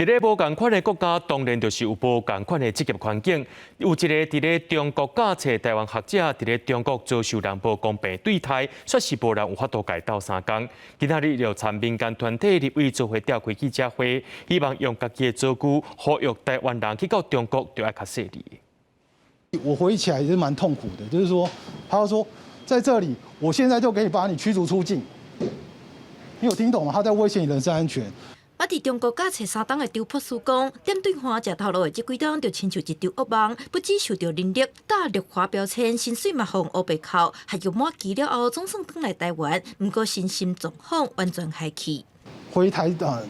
佇咧無仝款的國家，當然就是有無仝款的職業環境。有一个佇咧中國教冊台灣學者，佇咧中國遭受人無公平對待，煞是無人有法度共伊鬥相共。今仔日就參民間團體立委做伙召開記者會，希望用家己的遭遇呼籲台灣人去到中國，著愛較細膩。我回憶起來也是蠻痛苦的，就是說，他說在這裡，我現在就給你把你驅逐出境。你有聽懂嗎？他在威脅你人身安全。捌佇中國教冊3冬的周博士講，踮對岸食頭路的這幾冬，就親像一場噩夢，不只受著人力貼綠華標籤，薪水嘛予烏白扣，學業滿期了後總算轉來台灣，毋過身心狀況完全害去。回台啊，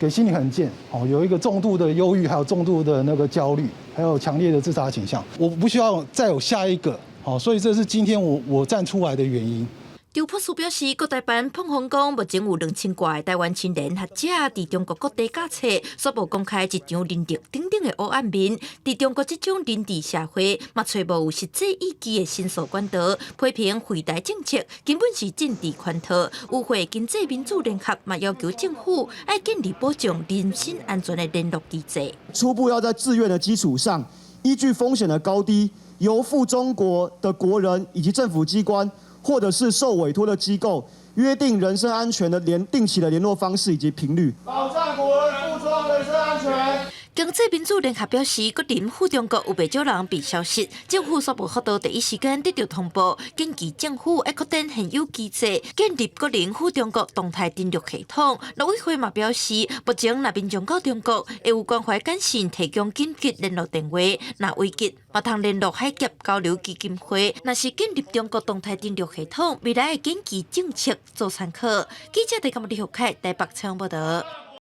給心理很健哦，有一個重度的憂鬱，還有重度的那個焦慮，還有強烈的自殺傾向。我不需要再有下一個，哦，所以這是今天我站出來的原因。周博士表示，國台辦膨風講，目前有2000外个台灣青年學者佇中國各地教冊，煞無公開一場人質等等的烏暗面。佇中國這種人治社會，嘛揣無有實際意義的申訴管道，批評惠台政策根本是政治圈套。與會經濟民主聯合嘛要求政府愛建立保障人身安全的聯絡機制。初步要在自願的基礎上，依據風險的高低，由赴中國的國人以及政府機關，或者是受委託的機構約定人身安全的定期的聯絡方式以及頻率，保障國人赴中人身安全。經濟民主聯合表示，國人赴中國有袂少人被消失，政府煞無法度第一時間得到通報，建議政府愛擴展現有機制，建立國人赴中國動態登錄系統。陸委會嘛表示，目前若民眾到中國，會有關懷簡訊提供緊急聯絡電話，若危急嘛通聯絡海峽交流基金會。若是建立中國動態登錄系統，未來會根據政策做參考。記者鄭嘉木、李玉凱台北採訪報道。